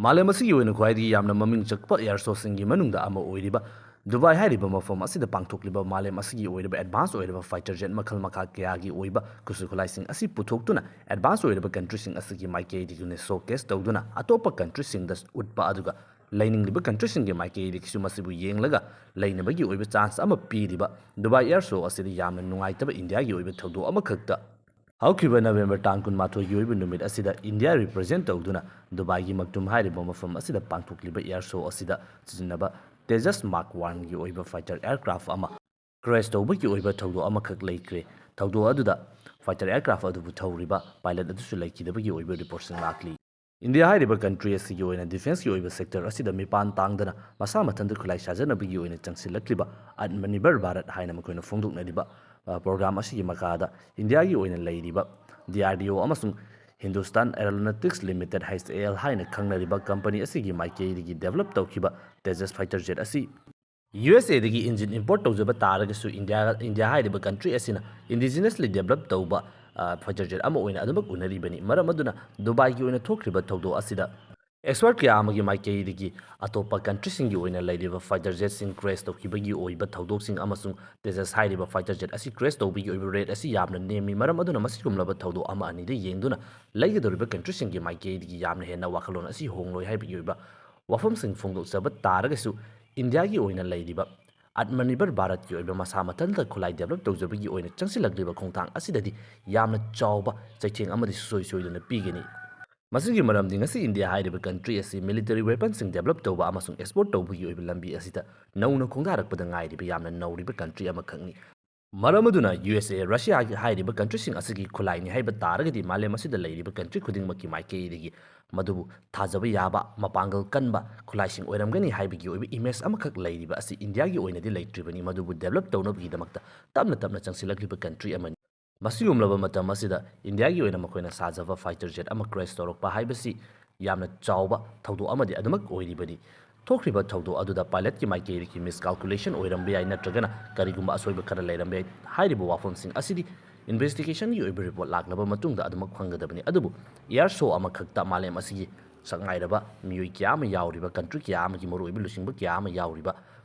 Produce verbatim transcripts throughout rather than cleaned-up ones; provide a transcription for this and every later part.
ꯃꯥꯂꯦꯝ ꯑꯁꯤꯒꯤ ꯑꯣꯏꯅ ꯈ꯭ꯋꯥꯏꯗꯒꯤ ꯌꯥꯝꯅ ꯃꯃꯤꯡ ꯆꯠꯄ air showꯁꯤꯡꯒꯤ ꯃꯅꯨꯡꯗ ꯑꯃ ꯑꯣꯏꯔꯤꯕ ꯗꯨꯕꯥꯏ ꯍꯥꯏꯔꯤꯕ ꯃꯐꯝ ꯑꯁꯤꯗ ꯄꯥꯡꯊꯣꯛꯂꯤꯕ ꯃꯥꯂꯦꯝ ꯑꯁꯤꯒꯤ ꯑꯣꯏꯔꯤꯕ advance ꯑꯣꯏꯔꯕ fighter jet ꯃꯈꯜ ꯃꯈꯥ ꯀꯌꯥꯒꯤ ꯑꯣꯏꯕ ꯈꯨꯠꯁꯨ ꯈꯨꯠꯂꯥꯏꯁꯤꯡ ꯑꯁꯤ ꯄꯨꯊꯣꯛꯇꯨꯅ advance ꯑꯣꯏꯔꯕ countryꯁꯤꯡ ꯑꯁꯤꯒꯤ ꯃꯥꯏꯀꯩꯗꯒꯤ ꯑꯣꯏꯅ showcase ꯇꯧꯗꯨꯅ ꯑꯇꯣꯞꯄ countryꯁꯤꯡꯗ ꯎꯠꯄ, ꯑꯗꯨꯒ ꯂꯩꯅꯤꯡꯂꯤꯕ countryꯁꯤꯡꯒꯤ ꯃꯥꯏꯀꯩꯗꯒꯤꯁꯨ ꯃꯁꯤꯕꯨ ꯌꯦꯡꯂꯒ ꯂꯩꯅꯕꯒꯤ ꯑꯣꯏꯕ chance ꯑꯃ ꯄꯤꯔꯤꯕ ꯗꯨꯕꯥꯏ air show ꯑꯁꯤꯗ ꯌꯥꯝꯅ ꯅꯨꯡꯉꯥꯏꯇꯕ ꯏꯟꯗꯤꯌꯥꯒꯤ ꯑꯣꯏꯕ ꯊꯧꯗꯣꯛ ꯑꯃꯈꯛꯇ ꯍꯧꯈꯤꯕ ꯅꯕꯦꯝꯕꯔ ꯇꯥꯡ ꯀꯨꯟꯃꯥꯊꯣꯏꯒꯤ ꯑꯣꯏꯕ ꯅꯨꯃꯤꯠ ꯑꯁꯤꯗ ꯏꯟꯗꯤꯌꯥ represent ꯇꯧꯗꯨꯅ ꯗꯨꯕꯥꯏꯒꯤ ꯃꯛꯇꯨꯝ ꯍꯥꯏꯔꯤꯕ ꯃꯐꯝ ꯑꯁꯤꯗ ꯄꯥꯡꯊꯣꯛꯂꯤꯕ air show ꯑꯁꯤꯗ ꯁꯤꯖꯤꯟꯅꯕ Tejas Mark Oneꯒꯤ ꯑꯣꯏꯕ fighter aircraft ꯑꯃ crash ꯇꯧꯕꯒꯤ ꯑꯣꯏꯕ ꯊꯧꯗꯣꯛ ꯑꯃꯈꯛ ꯂꯩꯈ꯭ꯔꯦ꯫ ꯊꯧꯗꯣꯛ ꯑꯗꯨꯗ fighter aircraft ꯑꯗꯨꯕꯨ ꯊꯧꯔꯤꯕ pilot ꯑꯗꯨꯁꯨ ꯂꯩꯈꯤꯗꯕꯒꯤ ꯑꯣꯏꯕ reportꯁꯤꯡ ꯂꯥꯛꯂꯤ꯫ ꯏꯟꯗꯤꯌꯥ ꯍꯥꯏꯔꯤꯕ country ꯑꯁꯤꯒꯤ ꯑꯣꯏꯅ defenceꯀꯤ ꯑꯣꯏꯕ sector ꯑꯁꯤꯗ ꯃꯤꯄꯥꯟ ꯇꯥꯡꯗꯅ ꯃꯁꯥ ꯃꯊꯟꯇ ꯈꯨꯠꯂꯥꯏ ꯁꯥꯖꯅꯕꯒꯤ ꯑꯣꯏꯅ ꯆꯪꯁꯤꯜꯂꯛꯂꯤꯕ Atmanirbhar Bharat ꯍꯥꯏꯅ ꯃꯈꯣꯏꯅ ꯐꯣꯡꯗꯣꯛꯅꯔꯤꯕ, ꯑ, program ꯑꯁꯤꯒꯤ ꯃꯈꯥꯗ ꯏꯟꯗꯤꯌꯥꯒꯤ ꯑꯣꯏꯅ ꯂꯩꯔꯤꯕ D R D O ꯑꯃꯁꯨꯡ Hindustan Aeronautics Limited, H A L ꯍꯥꯏꯅ ꯈꯪꯅꯔꯤꯕ company ꯑꯁꯤꯒꯤ ꯃꯥꯏꯀꯩꯗꯒꯤ develop ꯇꯧꯈꯤꯕ Tejas fighter jet ꯑꯁꯤ U S Aꯗꯒꯤ engine import ꯇꯧꯖꯕ ꯇꯥꯔꯒꯁꯨ ꯏꯟꯗꯤꯌꯥ, ꯏꯟꯗꯤꯌꯥ ꯍꯥꯏꯔꯤꯕ country ꯑꯁꯤꯅ indigenously develop ꯇꯧꯕ, ꯑ, fighter jet ꯑꯃ ꯑꯣꯏꯅ ꯑꯗꯨꯃꯛ ꯎꯅꯔꯤꯕꯅꯤ꯫ ꯃꯔꯝ ꯑꯗꯨꯅ ꯗꯨꯕꯥꯏꯒꯤ ꯑꯣꯏꯅ ꯊꯣꯛꯈ꯭ꯔꯤꯕ ꯊꯧꯗꯣꯛ ꯑꯁꯤꯗ expert ꯀꯌꯥ ꯑꯃꯒꯤ ꯃꯥꯏꯀꯩꯗꯒꯤ ꯑꯇꯣꯞꯄ countryꯁꯤꯡꯒꯤ ꯑꯣꯏꯅ ꯂꯩꯔꯤꯕ fighter jetꯁꯤꯡ crash ꯇꯧꯈꯤꯕꯒꯤ ꯑꯣꯏꯕ ꯊꯧꯗꯣꯛꯁꯤꯡ ꯑꯃꯁꯨꯡ Tejas ꯍꯥꯏꯔꯤꯕ fighter jet ꯑꯁꯤ crash ꯇꯧꯕꯒꯤ ꯑꯣꯏꯕ rate ꯑꯁꯤ ꯌꯥꯝꯅ ꯅꯦꯝꯃꯤ꯫ ꯃꯔꯝ ꯑꯗꯨꯅ ꯃꯁꯤꯒꯨꯝꯂꯕ ꯊꯧꯗꯣꯛ ꯑꯃ ꯑꯅꯤꯗ ꯌꯦꯡꯗꯨꯅ ꯂꯩꯒꯗꯧꯔꯤꯕ countryꯁꯤꯡꯒꯤ ꯃꯥꯏꯀꯩꯗꯒꯤ ꯌꯥꯝꯅ ꯍꯦꯟꯅ ꯋꯥꯈꯜꯂꯣꯟ ꯑꯁꯤ ꯍꯣꯡꯂꯣꯏ ꯍꯥꯏꯕꯒꯤ ꯑꯣꯏꯕ ꯋꯥꯐꯝꯁꯤꯡ ꯐꯣꯡꯗꯣꯛꯆꯕ ꯇꯥꯔꯒꯁꯨ, ꯏꯟꯗꯤꯌꯥꯒꯤ ꯑꯣꯏꯅ ꯂꯩꯔꯤꯕ Atmanirbhar Bharatꯀꯤ ꯑꯣꯏꯕ ꯃꯁꯥ ꯃꯊꯟꯇ ꯈꯨꯠꯂꯥꯏ develop ꯇꯧꯖꯕꯒꯤ ꯑꯣꯏꯅ ꯆꯪꯁꯤꯜꯂꯛꯂꯤꯕ ꯈꯣꯡꯊꯥꯡ ꯑꯁꯤꯗꯗꯤ ꯌꯥꯝꯅ ꯆꯥꯎꯕ ꯆꯩꯊꯦꯡ ꯑꯃꯗꯤ ꯁꯨꯡꯁꯣꯏ ꯁꯣꯏꯗꯅ ꯄꯤꯒꯅꯤ꯫ ꯃꯁꯤꯒꯤ ꯃꯔꯝꯗꯤ ꯉꯁꯤ ꯏꯟꯗꯤꯌꯥ ꯍꯥꯏꯔꯤꯕ country ꯑꯁꯤ military weaponꯁꯤꯡ develop ꯇꯧꯕ ꯑꯃꯁꯨꯡ export ꯇꯧꯕꯒꯤ ꯑꯣꯏꯕ ꯂꯝꯕꯤ ꯑꯁꯤꯗ ꯅꯧꯅ ꯈꯣꯡꯗꯥꯔꯛꯄꯗ ꯉꯥꯏꯔꯤꯕ ꯌꯥꯝꯅ ꯅꯧꯔꯤꯕ country ꯑꯃꯈꯛꯅꯤ꯫ ꯃꯔꯝ ꯑꯗꯨꯅ U S A, Russia ꯍꯥꯏꯔꯤꯕ countryꯁꯤꯡ ꯑꯁꯤꯒꯤ ꯈꯨꯠꯂꯥꯏꯅꯤ ꯍꯥꯏꯕ ꯇꯥꯔꯒꯗꯤ ꯃꯥꯂꯦꯝ ꯑꯁꯤꯗ ꯂꯩꯔꯤꯕ country ꯈꯨꯗꯤꯡꯃꯛꯀꯤ ꯃꯥꯏꯀꯩꯗꯒꯤ ꯃꯗꯨꯕꯨ ꯊꯥꯖꯕ ꯌꯥꯕ, ꯃꯄꯥꯡꯒꯜ ꯀꯟꯕ ꯈꯨꯠꯂꯥꯏꯁꯤꯡ ꯑꯣꯏꯔꯝꯒꯅꯤ ꯍꯥꯏꯕꯒꯤ ꯑꯣꯏꯕ image ꯑꯃꯈꯛ ꯂꯩꯔꯤꯕ ꯑꯁꯤ ꯏꯟꯗꯤꯌꯥꯒꯤ ꯑꯣꯏꯅꯗꯤ ꯂꯩꯇ꯭ꯔꯤꯕꯅꯤ꯫ ꯃꯗꯨꯕꯨ develop ꯇꯧꯅꯕꯒꯤꯗꯃꯛꯇ ꯇꯞꯅ ꯇꯞꯅ ꯆꯪꯁꯤꯜꯂꯛꯂꯤꯕ country ꯑꯃꯅꯤ꯫ ꯃꯁꯤꯒꯨꯝꯂꯕ ꯃꯇꯝ ꯑꯁꯤꯗ ꯏꯟꯗꯤꯌꯥꯒꯤ ꯑꯣꯏꯅ ꯃꯈꯣꯏꯅ ꯁꯥꯖꯕ fighter jet ꯑꯃ crash ꯇꯧꯔꯛꯄ ꯍꯥꯏꯕꯁꯤ ꯌꯥꯝꯅ ꯆꯥꯎꯕ ꯊꯧꯗꯣꯛ ꯑꯃꯗꯤ ꯑꯗꯨꯃꯛ ꯑꯣꯏꯔꯤꯕꯅꯤ꯫ ꯊꯣꯛꯈ꯭ꯔꯤꯕ ꯊꯧꯗꯣꯛ ꯑꯗꯨꯗ pilotꯀꯤ ꯃꯥꯏꯀꯩꯗꯒꯤ miscalculation ꯑꯣꯏꯔꯝꯕ ꯌꯥꯏ, ꯅꯠꯇ꯭ꯔꯒꯅ ꯀꯔꯤꯒꯨꯝꯕ ꯑꯁꯣꯏꯕ ꯈꯔ ꯂꯩꯔꯝꯕ ꯌꯥꯏ꯫ ꯍꯥꯏꯔꯤꯕ ꯋꯥꯐꯝꯁꯤꯡ ꯑꯁꯤꯗꯤ investigationꯒꯤ ꯑꯣꯏꯕ report ꯂꯥꯛꯂꯕ ꯃꯇꯨꯡꯗ ꯑꯗꯨꯃꯛ ꯈꯪꯒꯗꯕꯅꯤ꯫ ꯑꯗꯨꯕꯨ air show ꯑꯃꯈꯛꯇ ꯃꯥꯂꯦꯝ ꯑꯁꯤꯒꯤ ꯁꯛꯅꯥꯏꯔꯕ ꯃꯤꯑꯣꯏ ꯀꯌꯥ ꯑꯃ ꯌꯥꯎꯔꯤꯕ, ꯀꯟꯇ꯭ꯔꯤ ꯀꯌꯥ ꯑꯃꯒꯤ ꯃꯔꯨꯑꯣꯏꯕ ꯂꯨꯆꯤꯡꯕ ꯀꯌꯥ ꯑꯃ ꯌꯥꯎꯔꯤꯕ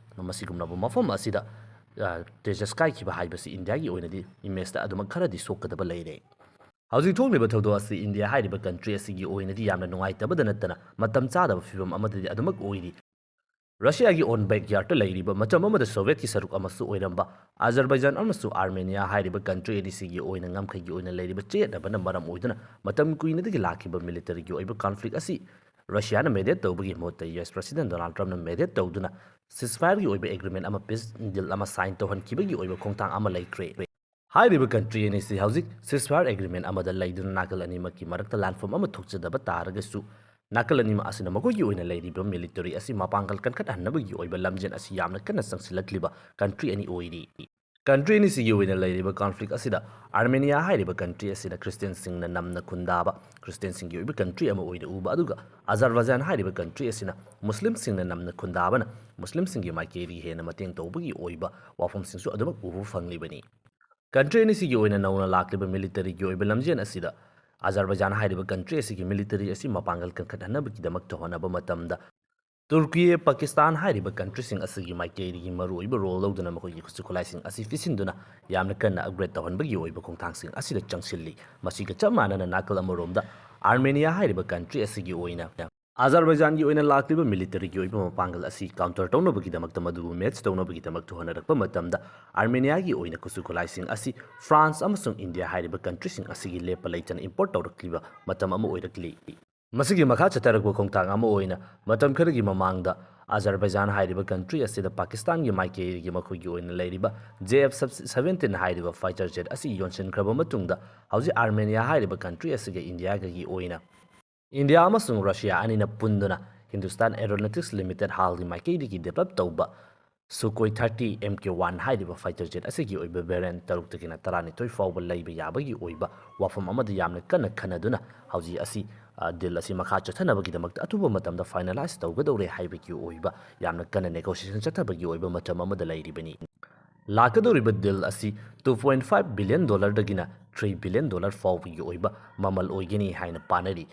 ꯃꯁꯤꯒꯨꯝꯂꯕ ꯃꯐꯝ ꯑꯁꯤꯗ, ꯑ, ꯇꯦꯖꯁ ꯀꯥꯏꯈꯤꯕ ꯍꯥꯏꯕꯁꯤ ꯏꯟꯗꯤꯌꯥꯒꯤ ꯑꯣꯏꯅꯗꯤ ꯏꯃꯦꯖꯇ ꯑꯗꯨꯃꯛ ꯈꯔꯗꯤ ꯁꯣꯛꯀꯗꯕ ꯂꯩꯔꯦ꯫ ꯍꯧꯖꯤꯛ ꯊꯣꯛꯂꯤꯕ ꯊꯧꯗꯣꯛ ꯑꯁꯤ ꯏꯟꯗꯤꯌꯥ ꯍꯥꯏꯔꯤꯕ ꯀꯟꯇ꯭ꯔꯤ ꯑꯁꯤꯒꯤ ꯑꯣꯏꯅꯗꯤ ꯌꯥꯝꯅ ꯅꯨꯡꯉꯥꯏꯇꯕꯗ ꯅꯠꯇꯅ ꯃꯇꯝ ꯆꯥꯗꯕ ꯐꯤꯕꯝ ꯑꯃꯗꯗꯤ ꯑꯗꯨꯃꯛ ꯑꯣꯏꯔꯤ꯫ ꯔꯁꯤꯌꯥꯒꯤ ꯑꯣꯟ ꯕꯦꯛꯌꯥꯔꯗꯇ ꯂꯩꯔꯤꯕ, ꯃꯇꯝ ꯑꯃꯗ ꯁꯣꯚꯤꯌꯦꯠꯀꯤ ꯁꯔꯨꯛ ꯑꯃꯁꯨ ꯑꯣꯏꯔꯝꯕ ꯑꯖꯔꯕꯥꯏꯖꯥꯟ ꯑꯃꯁꯨꯡ ꯑꯥꯔꯃꯦꯅꯤꯌꯥ ꯍꯥꯏꯔꯤꯕ ꯀꯟꯇ꯭ꯔꯤ ꯑꯅꯤꯁꯤꯒꯤ ꯑꯣꯏꯅ ꯉꯝꯈꯩꯒꯤ ꯑꯣꯏꯅ ꯂꯩꯔꯤꯕ ꯆꯌꯦꯠꯅꯕꯅ ꯃꯔꯝ ꯑꯣꯏꯗꯨꯅ ꯃꯇꯝ ꯀꯨꯏꯅꯗꯒꯤ ꯂꯥꯛꯈꯤꯕ ꯃꯤꯂꯤꯇꯔꯤꯒꯤ ꯑꯣꯏꯕ ꯀꯟꯐ꯭ꯂꯤꯛ ꯑꯁꯤ ꯔꯁꯤꯌꯥꯅ ꯃꯦꯗꯤꯌꯦꯠ ꯇꯧꯕꯒꯤ ꯃꯍꯨꯠꯇ ꯌꯨ ꯑꯦꯁ ꯄ꯭ꯔꯁꯤꯗꯦꯟ ꯗꯣꯅꯥꯜꯗ ꯇ꯭ꯔꯝꯞꯅ ꯃꯦꯗꯤꯌꯦꯠ ꯇꯧꯗꯨꯅ ꯁꯤꯁꯐꯥꯌꯔꯒꯤ ꯑꯣꯏꯕ ꯑꯦꯒ꯭ꯔꯤꯃꯦꯟ ꯑꯃ, ꯄꯤꯁ ꯗꯤꯜ ꯑꯃ ꯁꯥꯏꯟ ꯇꯧꯍꯟꯈꯤꯕꯒꯤ ꯑꯣꯏꯕ ꯈꯣꯡꯊꯥꯡ ꯑꯃ ꯂꯩꯈ꯭ꯔꯦ꯫ ꯍꯥꯏꯔꯤꯕ ꯀꯟꯇ꯭ꯔꯤ ꯑꯅꯤꯁꯤ ꯍꯧꯖꯤꯛ ꯁꯤꯁꯐꯥꯌꯔ ꯑꯦꯒ꯭ꯔꯤꯃꯦꯟ ꯑꯃꯗ ꯂꯩꯗꯨꯅ ꯅꯥꯀꯜ ꯑꯅꯤꯃꯛꯀꯤ ꯃꯔꯛꯇ ꯂꯥꯟꯐꯝ ꯑꯃ ꯊꯣꯛꯆꯗꯕ ꯇꯥꯔꯒꯁꯨ, ꯅꯥꯀꯜ ꯑꯅꯤꯃꯛ ꯑꯁꯤꯅ ꯃꯈꯣꯏꯒꯤ ꯑꯣꯏꯅ ꯂꯩꯔꯤꯕ ꯃꯤꯂꯤꯇꯔꯤ ꯑꯁꯤ ꯃꯄꯥꯡꯒꯜ ꯀꯟꯈꯠꯍꯟꯅꯕꯒꯤ ꯑꯣꯏꯕ ꯂꯝꯖꯦꯜ ꯑꯁꯤ ꯌꯥꯝꯅ ꯀꯟꯅ ꯆꯪꯁꯤꯜꯂꯛꯂꯤꯕ ꯀꯟꯇ꯭ꯔꯤ ꯑꯅꯤ ꯑꯣꯏꯔꯤ꯫ ꯀꯟꯇ꯭ꯔꯤ ꯑꯅꯤꯁꯤꯒꯤ ꯑꯣꯏꯅ ꯂꯩꯔꯤꯕ ꯀꯟꯐ꯭ꯂꯤꯛ ꯑꯁꯤꯗ ꯑꯥꯔꯃꯦꯅꯤꯌꯥ ꯍꯥꯏꯔꯤꯕ ꯀꯟꯇ꯭ꯔꯤ ꯑꯁꯤꯅ ꯈ꯭ꯔꯤꯁꯇꯤꯌꯟꯁꯤꯡꯅ ꯅꯝꯅ ꯈꯨꯟꯗꯥꯕ, ꯈ꯭ꯔꯤꯁꯇꯤꯌꯟꯁꯤꯡꯒꯤ ꯑꯣꯏꯕ ꯀꯟꯇ꯭ꯔꯤ ꯑꯃ ꯑꯣꯏꯅ ꯎꯕ, ꯑꯗꯨꯒ ꯑꯖꯔꯕꯥꯏꯖꯥꯟ ꯍꯥꯏꯔꯤꯕ ꯀꯟꯇ꯭ꯔꯤ ꯑꯁꯤꯅ ꯃꯨꯁꯂꯤꯝꯁꯤꯡꯅ ꯅꯝꯅ ꯈꯨꯟꯗꯥꯕꯅ ꯃꯨꯁꯂꯤꯝꯁꯤꯡꯒꯤ ꯃꯥꯏꯀꯩꯗꯒꯤ ꯍꯦꯟꯅ ꯃꯇꯦꯡ ꯇꯧꯕꯒꯤ ꯑꯣꯏꯕ ꯋꯥꯐꯝꯁꯤꯡꯁꯨ ꯑꯗꯨꯃꯛ ꯎꯕ ꯐꯪꯂꯤꯕꯅꯤ꯫ ꯀꯟꯇ꯭ꯔꯤ ꯑꯅꯤꯁꯤꯒꯤ ꯑꯣꯏꯅ ꯅꯧꯅ ꯂꯥꯛꯂꯤꯕ ꯃꯤꯂꯤꯇꯔꯤꯒꯤ ꯑꯣꯏꯕ ꯂꯝꯖꯦꯜ ꯑꯁꯤꯗ ꯑꯖꯔꯕꯥꯏꯖꯥꯟ ꯍꯥꯏꯔꯤꯕ ꯀꯟꯇ꯭ꯔꯤ ꯑꯁꯤꯒꯤ ꯃꯤꯂꯤꯇꯔꯤ ꯑꯁꯤ ꯃꯄꯥꯡꯒꯜ ꯀꯟꯈꯠꯍꯟꯅꯕꯒꯤꯗꯃꯛꯇ ꯍꯣꯠꯅꯕ ꯃꯇꯝꯗ, ꯇꯨꯔꯀꯤ, ꯄꯥꯀꯤꯁꯇꯥꯟ ꯍꯥꯏꯔꯤꯕ ꯀꯟꯇ꯭ꯔꯤꯁꯤꯡ ꯑꯁꯤꯒꯤ ꯃꯥꯏꯀꯩꯗꯒꯤ ꯃꯔꯨꯑꯣꯏꯕ ꯔꯣꯜ ꯂꯧꯗꯨꯅ ꯃꯈꯣꯏꯒꯤ ꯈꯨꯠꯁꯨ ꯈꯨꯠꯂꯥꯏꯁꯤꯡ ꯑꯁꯤ ꯄꯤꯁꯤꯟꯗꯨꯅ ꯌꯥꯝꯅ ꯀꯟꯅ ꯑꯞꯒ꯭ꯔꯦꯗ ꯇꯧꯍꯟꯕꯒꯤ ꯑꯣꯏꯕ ꯈꯣꯡꯊꯥꯡꯁꯤꯡ ꯑꯁꯤꯗ ꯆꯪꯁꯤꯜꯂꯤ꯫ ꯃꯁꯤꯒ ꯆꯞ ꯃꯥꯟꯅꯅ ꯅꯥꯀꯜ ꯑꯃꯔꯣꯝꯗ ꯑꯥꯔꯃꯦꯅꯤꯌꯥ ꯍꯥꯏꯔꯤꯕ ꯀꯟꯇ꯭ꯔꯤ ꯑꯁꯤꯒꯤ ꯑꯣꯏꯅ ꯑꯖꯔꯕꯥꯏꯖꯥꯟꯒꯤ ꯑꯣꯏꯅ ꯂꯥꯛꯂꯤꯕ ꯃꯤꯂꯤꯇꯔꯤꯒꯤ ꯑꯣꯏꯕ ꯃꯄꯥꯡꯒꯜ ꯑꯁꯤ ꯀꯥꯎꯟꯇꯔ ꯇꯧꯅꯕꯒꯤꯗꯃꯛꯇ, ꯃꯗꯨꯕꯨ ꯃꯦꯠꯆ ꯇꯧꯅꯕꯒꯤꯗꯃꯛꯇ ꯍꯣꯠꯅꯔꯛꯄ ꯃꯇꯝꯗ, ꯑꯥꯔꯃꯦꯅꯤꯌꯥꯒꯤ ꯑꯣꯏꯅ ꯈꯨꯠꯁꯨ ꯈꯨꯠꯂꯥꯏꯁꯤꯡ ꯑꯁꯤ ꯐ꯭ꯔꯥꯟꯁ ꯑꯃꯁꯨꯡ ꯏꯟꯗꯤꯌꯥ ꯍꯥꯏꯔꯤꯕ ꯀꯟꯇ꯭ꯔꯤꯁꯤꯡ ꯑꯁꯤꯒꯤ ꯂꯦꯞꯄ ꯂꯩꯇꯅ ꯏꯝꯄꯣꯔꯠ ꯇꯧꯔꯛꯂꯤꯕ ꯃꯇꯝ ꯑꯃ ꯑꯣꯏꯔꯛꯂꯤ꯫ ꯃꯁꯤꯒꯤ ꯃꯈꯥ ꯆꯠꯊꯔꯛꯄ ꯈꯣꯡꯊꯥꯡ ꯑꯃ ꯑꯣꯏꯅ, ꯃꯇꯝ ꯈꯔꯒꯤ ꯃꯃꯥꯡꯗ ꯑꯖꯔꯕꯥꯏꯖꯥꯟ ꯍꯥꯏꯔꯤꯕ ꯀꯟꯇ꯭ꯔꯤ ꯑꯁꯤꯗ ꯄꯥꯀꯤꯁꯇꯥꯟꯒꯤ ꯃꯥꯏꯀꯩꯗꯒꯤ ꯃꯈꯣꯏꯒꯤ ꯑꯣꯏꯅ ꯂꯩꯔꯤꯕ J F seventeen ꯍꯥꯏꯔꯤꯕ ꯐꯥꯏꯇꯔ ꯖꯦꯠ ꯑꯁꯤ ꯌꯣꯟꯁꯤꯟꯈ꯭ꯔꯕ ꯃꯇꯨꯡꯗ, ꯍꯧꯖꯤꯛ ꯑꯥꯔꯃꯦꯅꯤꯌꯥ ꯍꯥꯏꯔꯤꯕ ꯀꯟꯇ꯭ꯔꯤ ꯑꯁꯤꯒ ꯏꯟꯗꯤꯌꯥꯒꯒꯤ ꯑꯣꯏꯅ ꯏꯟꯗꯤꯌꯥ ꯑꯃꯁꯨꯡ ꯔꯁꯤꯌꯥ ꯑꯅꯤꯅ ꯄꯨꯟꯗꯨꯅ ꯍꯤꯟꯗꯨꯁꯇꯥꯟ ꯑꯦꯔꯣꯅꯣꯇꯤꯛꯁ ꯂꯤꯃꯤꯇꯦꯗ ꯍꯥꯜꯒꯤ ꯃꯥꯏꯀꯩꯗꯒꯤ ꯗꯤꯕꯦꯂꯞ ꯇꯧꯕ ꯁꯨꯀꯣꯏ thirty M K one ꯍꯥꯏꯔꯤꯕ ꯐꯥꯏꯇꯔ ꯖꯦꯠ ꯑꯁꯤꯒꯤ ꯑꯣꯏꯕ ꯚꯦꯔꯤꯌꯦꯟꯠ ꯇꯔꯨꯛꯇꯒꯤꯅ ꯇꯔꯥꯅꯤꯊꯣꯏ ꯐꯥꯎꯕ ꯂꯩꯕ ꯌꯥꯕꯒꯤ ꯑꯣꯏꯕ ꯋꯥꯐꯝ ꯑꯃꯗ ꯌꯥꯝꯅ ꯀꯟꯅ ꯈꯟꯅꯗꯨꯅ ꯍꯧꯖꯤꯛ ꯑꯁꯤ, ꯑ, ꯗꯤꯜ ꯑꯁꯤ ꯃꯈꯥ ꯆꯠꯊꯅꯕꯒꯤꯗꯃꯛꯇ ꯑꯊꯨꯕ ꯃꯇꯝꯗ ꯐꯥꯏꯅꯦꯂꯥꯏꯖ ꯇꯧꯒꯗꯧꯔꯦ ꯍꯥꯏꯕꯒꯤ ꯑꯣꯏꯕ ꯌꯥꯝꯅ ꯀꯟꯅ ꯅꯦꯒꯣꯁꯤꯌꯦꯁꯟ ꯆꯠꯊꯕꯒꯤ ꯑꯣꯏꯕ ꯃꯇꯝ ꯑꯃꯗ ꯂꯩꯔꯤꯕꯅꯤ꯫ ꯂꯥꯛꯀꯗꯧꯔꯤꯕ ꯗꯤꯜ ꯑꯁꯤ two point five billion dollarꯗꯒꯤꯅ three billion dollar ꯐꯥꯎꯕꯒꯤ ꯑꯣꯏꯕ ꯃꯃꯜ ꯑꯣꯏꯒꯅꯤ ꯍꯥꯏꯅ ꯄꯥꯅꯔꯤ꯫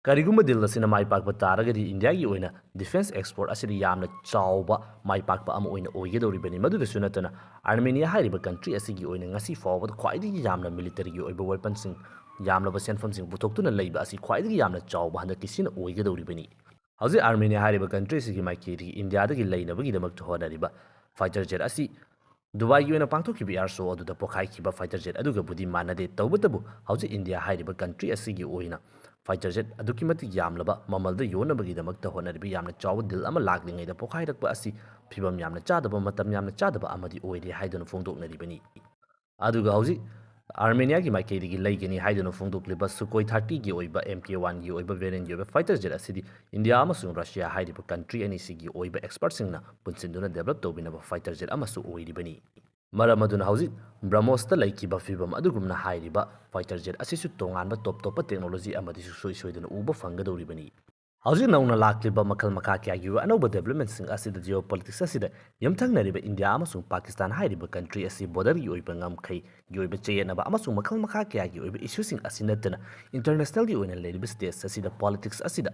ꯀꯔꯤꯒꯨꯝꯕ ꯗꯤꯜ ꯑꯁꯤꯅ ꯃꯥꯏ ꯄꯥꯛꯄ ꯇꯥꯔꯒꯗꯤ ꯏꯟꯗꯤꯌꯥꯒꯤ ꯑꯣꯏꯅ ꯗꯤꯐꯦꯟꯁ ꯑꯦꯛꯁꯄꯣꯔꯠ ꯑꯁꯤꯗ ꯌꯥꯝꯅ ꯆꯥꯎꯕ ꯃꯥꯏ ꯄꯥꯛꯄ ꯑꯃ ꯑꯣꯏꯅ ꯑꯣꯏꯒꯗꯧꯔꯤꯕꯅꯤ꯫ ꯃꯗꯨꯗꯁꯨ ꯅꯠꯇꯅ ꯑꯥꯔꯃꯦꯅꯤꯌꯥ ꯍꯥꯏꯔꯤꯕ ꯀꯟꯇ꯭ꯔꯤ ꯑꯁꯤꯒꯤ ꯑꯣꯏꯅ ꯉꯁꯤ ꯐꯥꯎꯕꯗ ꯈ꯭ꯋꯥꯏꯗꯒꯤ ꯌꯥꯝꯅ ꯃꯤꯂꯤꯇꯔꯤꯒꯤ ꯑꯣꯏꯕ ꯋꯦꯄꯟꯁꯤꯡ, ꯌꯥꯝꯂꯕ ꯁꯦꯟꯐꯝꯁꯤꯡ ꯄꯨꯊꯣꯛꯇꯨꯅ ꯂꯩꯕ ꯑꯁꯤ ꯈ꯭ꯋꯥꯏꯗꯒꯤ ꯌꯥꯝꯅ ꯆꯥꯎꯕ ꯍꯟꯗꯛꯀꯤꯁꯤꯅ ꯑꯣꯏꯒꯗꯧꯔꯤꯕꯅꯤ꯫ ꯍꯧꯖꯤꯛ ꯑꯥꯔꯃꯦꯅꯤꯌꯥ ꯍꯥꯏꯔꯤꯕ ꯀꯟꯇ꯭ꯔꯤ ꯑꯁꯤꯒꯤ ꯃꯥꯏꯀꯩꯗꯒꯤ ꯏꯟꯗꯤꯌꯥꯗꯒꯤ ꯂꯩꯅꯕꯒꯤꯗꯃꯛꯇ ꯍꯣꯠꯅꯔꯤꯕ ꯐꯥꯏꯇꯔ ꯖꯦꯠ ꯑꯁꯤ ꯗꯨꯕꯥꯏꯒꯤ ꯑꯣꯏꯅ ꯄꯥꯡꯊꯣꯛꯈꯤꯕ ꯑꯦꯌꯥꯔ ꯁꯣ ꯑꯗꯨꯗ ꯄꯣꯈꯥꯏꯈꯤꯕ ꯐꯥꯏꯇꯔ ꯖꯦꯠ ꯑꯗꯨꯒꯕꯨꯗꯤ ꯃꯥꯟꯅꯗꯦ꯫ ꯇꯧꯕꯇꯕꯨ ꯍꯧꯖꯤꯛ ꯏꯟꯗꯤꯌꯥ ꯍꯥꯏꯔꯤꯕ ꯀꯟꯇ꯭ꯔꯤ ꯑꯁꯤꯒꯤ ꯑꯣꯏꯅ ꯐꯥꯏꯇꯔ ꯖꯦꯠ ꯑꯗꯨꯛꯀꯤ ꯃꯇꯤꯛ ꯌꯥꯝꯂꯕ ꯃꯃꯜꯗ ꯌꯣꯟꯅꯕꯒꯤꯗꯃꯛꯇ ꯍꯣꯠꯅꯔꯤꯕ ꯌꯥꯝꯅ ꯆꯥꯎꯕ ꯗꯤꯜ ꯑꯃ ꯂꯥꯛꯂꯤꯉꯩꯗ ꯄꯣꯈꯥꯏꯔꯛꯄ ꯑꯁꯤ ꯐꯤꯕꯝ ꯌꯥꯝꯅ ꯆꯥꯗꯕ, ꯃꯇꯝ ꯌꯥꯝꯅ ꯆꯥꯗꯕ ꯑꯃꯗꯤ ꯑꯣꯏꯔꯦ ꯍꯥꯏꯗꯨꯅ ꯐꯣꯡꯗꯣꯛꯅꯔꯤꯕꯅꯤ꯫ ꯑꯗꯨꯒ ꯍꯧꯖꯤꯛ ꯑꯥꯔꯃꯦꯅꯤꯌꯥꯒꯤ ꯃꯥꯏꯀꯩꯗꯒꯤ ꯂꯩꯒꯅꯤ ꯍꯥꯏꯗꯨꯅ ꯐꯣꯡꯗꯣꯛꯂꯤꯕ ꯁꯨꯀꯣꯏ ꯊꯥꯔꯇꯤꯒꯤ ꯑꯣꯏꯕ ꯑꯦꯝ ꯀꯦ ꯋꯥꯟꯒꯤ ꯑꯣꯏꯕ ꯚꯦꯔꯤꯌꯟꯒꯤ ꯑꯣꯏꯕ ꯐꯥꯏꯇꯔ ꯖꯦꯠ ꯑꯁꯤꯗꯤ ꯏꯟꯗꯤꯌꯥ ꯑꯃꯁꯨꯡ ꯔꯁꯤꯌꯥ ꯍꯥꯏꯔꯤꯕ ꯀꯟꯇ꯭ꯔꯤ ꯑꯅꯤꯁꯤꯒꯤ ꯑꯣꯏꯕ ꯑꯦꯛꯁꯄꯔꯠꯁꯤꯡꯅ ꯄꯨꯟꯁꯤꯟꯗꯨꯅ ꯗꯦꯕꯂꯞ ꯇꯧꯕꯤꯅꯕ ꯐꯥꯏꯇꯔ ꯖꯦꯠ ꯑꯃꯁꯨ ꯑꯣꯏꯔꯤꯕꯅꯤ꯫ ꯃꯔꯝ ꯑꯗꯨꯅ ꯍꯧꯖꯤꯛ ꯕ꯭ꯔꯍꯃꯣꯁꯇ ꯂꯩꯈꯤꯕ ꯐꯤꯕꯝ ꯑꯗꯨꯒꯨꯝꯅ ꯍꯥꯏꯔꯤꯕ ꯐꯥꯏꯇꯔ ꯖꯦꯠ ꯑꯁꯤꯁꯨ ꯇꯣꯉꯥꯟꯕ ꯇꯣꯞ ꯇꯣꯞꯄ ꯇꯦꯛꯅꯣꯂꯣꯖꯤ ꯑꯃꯗꯤ ꯁꯨꯡꯁꯣꯏ ꯁꯣꯏꯗꯅ ꯎꯕ ꯐꯪꯒꯗꯧꯔꯤꯕꯅꯤ꯫ ꯍꯧꯖꯤꯛ ꯅꯧꯅ ꯂꯥꯛꯂꯤꯕ ꯃꯈꯜ ꯃꯈꯥ ꯀꯌꯥꯒꯤ ꯑꯣꯏꯕ ꯑꯅꯧꯕ ꯗꯦꯕꯂꯞꯃꯦꯟꯁꯤꯡ ꯑꯁꯤꯗ ꯖꯤꯑꯣ ꯄꯣꯂꯤꯇꯤꯛꯁ ꯑꯁꯤꯗ ꯌꯨꯝꯊꯪꯅꯔꯤꯕ ꯏꯟꯗꯤꯌꯥ ꯑꯃꯁꯨꯡ ꯄꯥꯀꯤꯁꯇꯥꯟ ꯍꯥꯏꯔꯤꯕ ꯀꯟꯇ꯭ꯔꯤ ꯑꯁꯤ ꯕꯣꯔꯗꯔꯒꯤ ꯑꯣꯏꯕ ꯉꯝꯈꯩꯒꯤ ꯑꯣꯏꯕ ꯆꯌꯦꯠꯅꯕ ꯑꯃꯁꯨꯡ ꯃꯈꯜ ꯃꯈꯥ ꯀꯌꯥꯒꯤ ꯑꯣꯏꯕ ꯏꯁꯨꯁꯤꯡ ꯑꯁꯤ ꯅꯠꯇꯅ ꯏꯟꯇꯔꯅꯦꯁꯅꯦꯜꯒꯤ ꯑꯣꯏꯅ ꯂꯩꯔꯤꯕ ꯁ꯭ꯇꯦꯠꯁ ꯑꯁꯤꯗ ꯄꯣꯂꯤꯇꯤꯛꯁ ꯑꯁꯤꯗ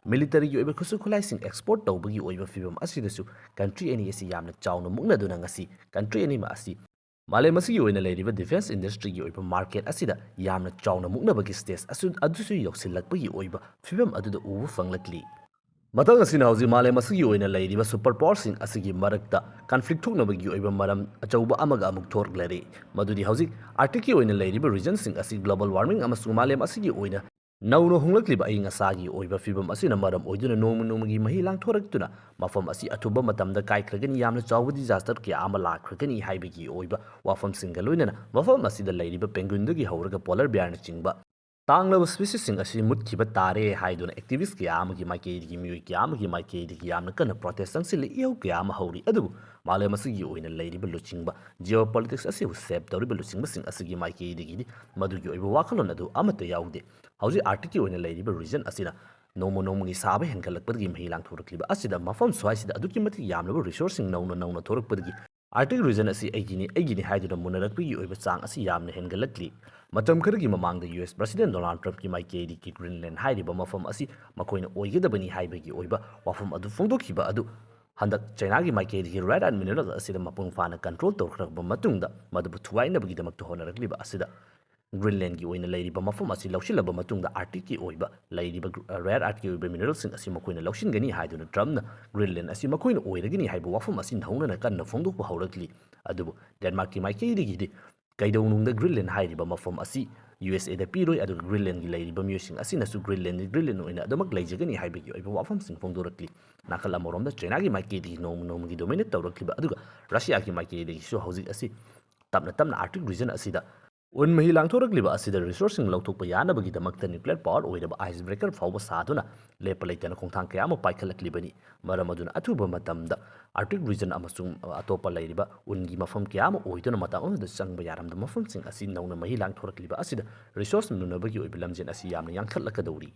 ꯃꯤꯂꯤꯇꯔꯤꯒꯤ ꯑꯣꯏꯕ ꯈꯨꯠꯁꯨ ꯈꯨꯠꯂꯥꯏꯁꯤꯡ ꯑꯦꯛꯁꯄꯣꯔꯠ ꯇꯧꯕꯒꯤ ꯑꯣꯏꯕ ꯐꯤꯕꯝ ꯑꯁꯤꯗꯁꯨ ꯀꯟꯇ꯭ꯔꯤ ꯑꯅꯤ ꯑꯁꯤ ꯌꯥꯝꯅ ꯆꯥꯎꯅ ꯃꯨꯛꯅꯗꯨꯅ ꯉꯁꯤ ꯀꯟꯇ꯭ꯔꯤ ꯑꯅꯤꯃꯛ ꯑꯁꯤ ꯃꯥꯂꯦꯝ ꯑꯁꯤꯒꯤ ꯑꯣꯏꯅ ꯂꯩꯔꯤꯕ ꯗꯤꯐꯦꯟꯁ ꯏꯟꯗꯁꯇ꯭ꯔꯤꯒꯤ ꯑꯣꯏꯕ ꯃꯥꯔꯀꯦꯠ ꯑꯁꯤꯗ ꯌꯥꯝꯅ ꯆꯥꯎꯅ ꯃꯨꯛꯅꯕꯒꯤ ꯁ꯭ꯇꯦꯖ ꯑꯁꯨ-, ꯑꯗꯨꯁꯨ ꯌꯧꯁꯤꯜꯂꯛꯄꯒꯤ ꯑꯣꯏꯕ ꯐꯤꯕꯝ ꯑꯗꯨꯗ ꯎꯕ ꯐꯪꯂꯛꯂꯤ꯫ ꯃꯊꯪ ꯑꯁꯤꯅ ꯍꯧꯖꯤꯛ ꯃꯥꯂꯦꯝ ꯑꯁꯤꯒꯤ ꯑꯣꯏꯅ ꯂꯩꯔꯤꯕ ꯁꯨꯄꯔ ꯄꯥꯋꯔꯁꯤꯡ ꯑꯁꯤꯒꯤ ꯃꯔꯛꯇ ꯀꯟꯐ꯭ꯂꯤꯛ ꯊꯣꯛꯅꯕꯒꯤ ꯑꯣꯏꯕ ꯃꯔꯝ ꯑꯆꯧꯕ ꯑꯃꯒ ꯑꯃꯨꯛ ꯊꯣꯔꯛꯂꯔꯤ꯫ ꯃꯗꯨꯗꯤ ꯍꯧꯖꯤꯛ ꯑꯥꯔꯛꯇꯤꯛꯀꯤ ꯑꯣꯏꯅ ꯂꯩꯔꯤꯕ ꯔꯤꯖꯟꯁꯤꯡ ꯑꯁꯤ ꯒ꯭ꯂꯣꯕꯜ ꯋꯥꯔꯃꯤꯡ ꯑꯃꯁꯨꯡ ꯃꯥꯂꯦꯝ ꯑꯁꯤꯒꯤ ꯑꯣꯏꯅ ꯅꯧꯅ ꯍꯣꯡꯂꯛꯂꯤꯕ ꯑꯏꯪ ꯑꯁꯥꯒꯤ ꯑꯣꯏꯕ ꯐꯤꯕꯝ ꯑꯁꯤꯅ ꯃꯔꯝ ꯑꯣꯏꯗꯨꯅ ꯅꯣꯡꯃ ꯅꯣꯡꯃꯒꯤ ꯃꯍꯤ ꯂꯥꯡꯊꯣꯔꯛꯇꯨꯅ ꯃꯐꯝ ꯑꯁꯤ ꯑꯊꯨꯕ ꯃꯇꯝꯗ ꯀꯥꯏꯈ꯭ꯔꯒꯅꯤ, ꯌꯥꯝꯅ ꯆꯥꯎꯕ ꯗꯤꯖꯥꯁꯇꯔ ꯀꯌꯥ ꯑꯃ ꯂꯥꯛꯈ꯭ꯔꯒꯅꯤ ꯍꯥꯏꯕꯒꯤ ꯑꯣꯏꯕ ꯋꯥꯐꯝꯁꯤꯡꯒ ꯂꯣꯏꯅꯅ ꯃꯐꯝ ꯑꯁꯤꯗ ꯂꯩꯔꯤꯕ ꯄꯦꯡꯒꯨꯏꯟꯗꯒꯤ ꯍꯧꯔꯒ ꯄꯣꯂꯔ ꯕꯤꯌꯥꯔꯅꯆꯤꯡꯕ ꯇꯥꯡꯂꯕ ꯁ꯭ꯄꯤꯁꯤꯁꯁꯤꯡ ꯑꯁꯤ ꯃꯨꯠꯈꯤꯕ ꯇꯥꯔꯦ ꯍꯥꯏꯗꯨꯅ ꯑꯦꯛꯇꯤꯚꯤꯁ꯭ꯠ ꯀꯌꯥ ꯑꯃꯒꯤ ꯃꯥꯏꯀꯩꯗꯒꯤ, ꯃꯤꯑꯣꯏ ꯀꯌꯥ ꯑꯃꯒꯤ ꯃꯥꯏꯀꯩꯗꯒꯤ ꯌꯥꯝꯅ ꯀꯟꯅ ꯄ꯭ꯔꯣꯇꯦꯁ꯭ꯠ ꯆꯪꯁꯤꯜꯂꯤ꯫ ꯏꯍꯧ ꯀꯌꯥ ꯑꯃ ꯍꯧꯔꯤ꯫ ꯑꯗꯨꯕꯨ ꯃꯥꯂꯦꯝ ꯑꯁꯤꯒꯤ ꯑꯣꯏꯅ ꯂꯩꯔꯤꯕ ꯂꯨꯆꯤꯡꯕ, ꯖꯤꯑꯣ ꯄꯣꯂꯤꯇꯤꯛꯁ ꯑꯁꯤꯕꯨ ꯁꯦꯞ ꯇꯧꯔꯤꯕ ꯂꯨꯆꯤꯡꯕꯁꯤꯡ ꯑꯁꯤꯒꯤ ꯃꯥꯏꯀꯩꯗꯒꯤꯗꯤ ꯃꯗꯨꯒꯤ ꯑꯣꯏꯕ ꯋꯥꯈꯜꯂꯣꯟ ꯑꯗꯨ ꯑꯃꯠꯇ ꯌꯥꯎꯗꯦ꯫ ꯍꯧꯖꯤꯛ ꯑꯥꯔꯛꯇꯤꯛꯀꯤ ꯑꯣꯏꯅ ꯂꯩꯔꯤꯕ ꯔꯤꯖꯟ ꯑꯁꯤꯅ ꯅꯣꯡꯃ ꯅꯣꯡꯃꯒꯤ ꯁꯥꯕ ꯍꯦꯟꯒꯠꯂꯛꯄꯗꯒꯤ ꯃꯍꯤ ꯂꯥꯡꯊꯣꯔꯛꯂꯤꯕ ꯑꯁꯤꯗ ꯃꯐꯝ ꯁ꯭ꯋꯥꯏꯁꯤꯗ ꯑꯗꯨꯛꯀꯤ ꯃꯇꯤꯛ ꯌꯥꯝꯂꯕ ꯔꯤꯁꯣꯔꯁꯁꯤꯡ ꯅꯧꯅ ꯅꯧꯅ ꯊꯣꯔꯛꯄꯗꯒꯤ Arctic region ꯑꯁꯤ ꯑꯩꯒꯤꯅꯤ, ꯑꯩꯒꯤꯅꯤ ꯍꯥꯏꯗꯨꯅ ꯃꯨꯟꯅꯔꯛꯄꯒꯤ ꯑꯣꯏꯕ ꯆꯥꯡ ꯑꯁꯤ ꯌꯥꯝꯅ ꯍꯦꯟꯒꯠꯂꯛꯂꯤ꯫ ꯃꯇꯝ ꯈꯔꯒꯤ ꯃꯃꯥꯡꯗ ꯌꯨ ꯑꯦꯁ President Donald Trumpꯀꯤ ꯃꯥꯏꯀꯩꯗꯒꯤ Greenland ꯍꯥꯏꯔꯤꯕ ꯃꯐꯝ ꯑꯁꯤ ꯃꯈꯣꯏꯅ ꯑꯣꯏꯒꯗꯕꯅꯤ ꯍꯥꯏꯕꯒꯤ ꯑꯣꯏꯕ ꯋꯥꯐꯝ ꯑꯗꯨ ꯐꯣꯡꯗꯣꯛꯈꯤꯕ ꯑꯗꯨ ꯍꯟꯗꯛ ꯆꯩꯅꯥꯒꯤ ꯃꯥꯏꯀꯩꯗꯒꯤ rare earth mineral ꯑꯁꯤꯗ ꯃꯄꯨꯡ ꯐꯥꯅ control ꯇꯧꯈ꯭ꯔꯕ ꯃꯇꯨꯡꯗ ꯃꯗꯨꯕꯨ ꯊꯨꯒꯥꯏꯅꯕꯒꯤꯗꯃꯛꯇ ꯍꯣꯠꯅꯔꯛꯂꯤꯕ ꯑꯁꯤꯗ Greenlandꯒꯤ ꯑꯣꯏꯅ ꯂꯩꯔꯤꯕ ꯃꯐꯝ ꯑꯁꯤ ꯂꯧꯁꯤꯜꯂꯕ ꯃꯇꯨꯡꯗ Arcticꯀꯤ ꯑꯣꯏꯕ ꯂꯩꯔꯤꯕ gr-, rare earthꯀꯤ ꯑꯣꯏꯕ mineralꯁꯤꯡ ꯑꯁꯤ ꯃꯈꯣꯏꯅ ꯂꯧꯁꯤꯟꯒꯅꯤ ꯍꯥꯏꯗꯨꯅ Trumpꯅ Greenland ꯑꯁꯤ ꯃꯈꯣꯏꯅ ꯑꯣꯏꯔꯒꯅꯤ ꯍꯥꯏꯕ ꯋꯥꯐꯝ ꯑꯁꯤ ꯅꯧꯅꯅ ꯀꯟꯅ ꯐꯣꯡꯗꯣꯛꯄ ꯍꯧꯔꯛꯂꯤ꯫ ꯑꯗꯨꯕꯨ Denmarkꯀꯤ ꯃꯥꯏꯀꯩꯗꯒꯤꯗꯤ ꯀꯩꯗꯧꯅꯨꯡꯗ Greenland ꯍꯥꯏꯔꯤꯕ ꯃꯐꯝ ꯑꯁꯤ USAꯗ ꯄꯤꯔꯣꯏ, ꯑꯗꯨꯒ Greenlandꯒꯤ ꯂꯩꯔꯤꯕ ꯃꯤꯑꯣꯏꯁꯤꯡ ꯑꯁꯤꯅꯁꯨ Greenlandꯗꯤ Greenland ꯑꯣꯏꯅ ꯑꯗꯨꯃꯛ ꯂꯩꯖꯒꯅꯤ ꯍꯥꯏꯕꯒꯤ ꯑꯣꯏꯕ ꯋꯥꯐꯝꯁꯤꯡ ꯐꯣꯡꯗꯣꯔꯛꯂꯤ꯫ ꯅꯥꯀꯜ ꯑꯃꯔꯣꯝꯗ ꯆꯩꯅꯥꯒꯤ ꯃꯥꯏꯀꯩꯗꯒꯤ ꯅꯣꯡꯃ ꯅꯣꯡꯃꯒꯤ dominate ꯇꯧꯔꯛꯂꯤꯕ, ꯑꯗꯨꯒ ꯔꯁꯤꯌꯥꯒꯤ ꯃꯥꯏꯀꯩꯗꯒꯤꯁꯨ ꯍꯧꯖꯤꯛ ꯑꯁꯤ ꯇꯞꯅ ꯇꯞꯅ Arctic region ꯑꯁꯤꯗ ꯎꯟ ꯃꯍꯤ ꯂꯥꯡꯊꯣꯔꯛꯂꯤꯕ ꯑꯁꯤꯗ resourceꯁꯤꯡ ꯂꯧꯊꯣꯛꯄ ꯌꯥꯅꯕꯒꯤꯗꯃꯛꯇ nuclear power ꯑꯣꯏꯔꯕ ice breaker ꯐꯥꯎꯕ ꯁꯥꯗꯨꯅ ꯂꯦꯞꯄ ꯂꯩꯇꯅ ꯈꯣꯡꯊꯥꯡ ꯀꯌꯥ ꯑꯃ ꯄꯥꯏꯈꯠꯂꯛꯂꯤꯕꯅꯤ꯫ ꯃꯔꯝ ꯑꯗꯨꯅ ꯑꯊꯨꯕ ꯃꯇꯝꯗ Arctic region ꯑꯃꯁꯨꯡ ꯑꯇꯣꯞꯄ ꯂꯩꯔꯤꯕ ꯎꯟꯒꯤ ꯃꯐꯝ ꯀꯌꯥ ꯑꯃ ꯑꯣꯏꯗꯨꯅ ꯃꯇꯝ ꯑꯃꯗ ꯆꯪꯕ ꯌꯥꯔꯝꯕ ꯃꯐꯝꯁꯤꯡ ꯑꯁꯤ ꯅꯧꯅ ꯃꯍꯤ ꯂꯥꯡꯊꯣꯔꯛꯂꯤꯕ ꯑꯁꯤꯗ resource ꯃꯨꯟꯅꯕꯒꯤ ꯑꯣꯏꯕ ꯂꯝꯖꯦꯜ ꯑꯁꯤ ꯌꯥꯝꯅ ꯌꯥꯡꯈꯠꯂꯛꯀꯗꯧꯔꯤ꯫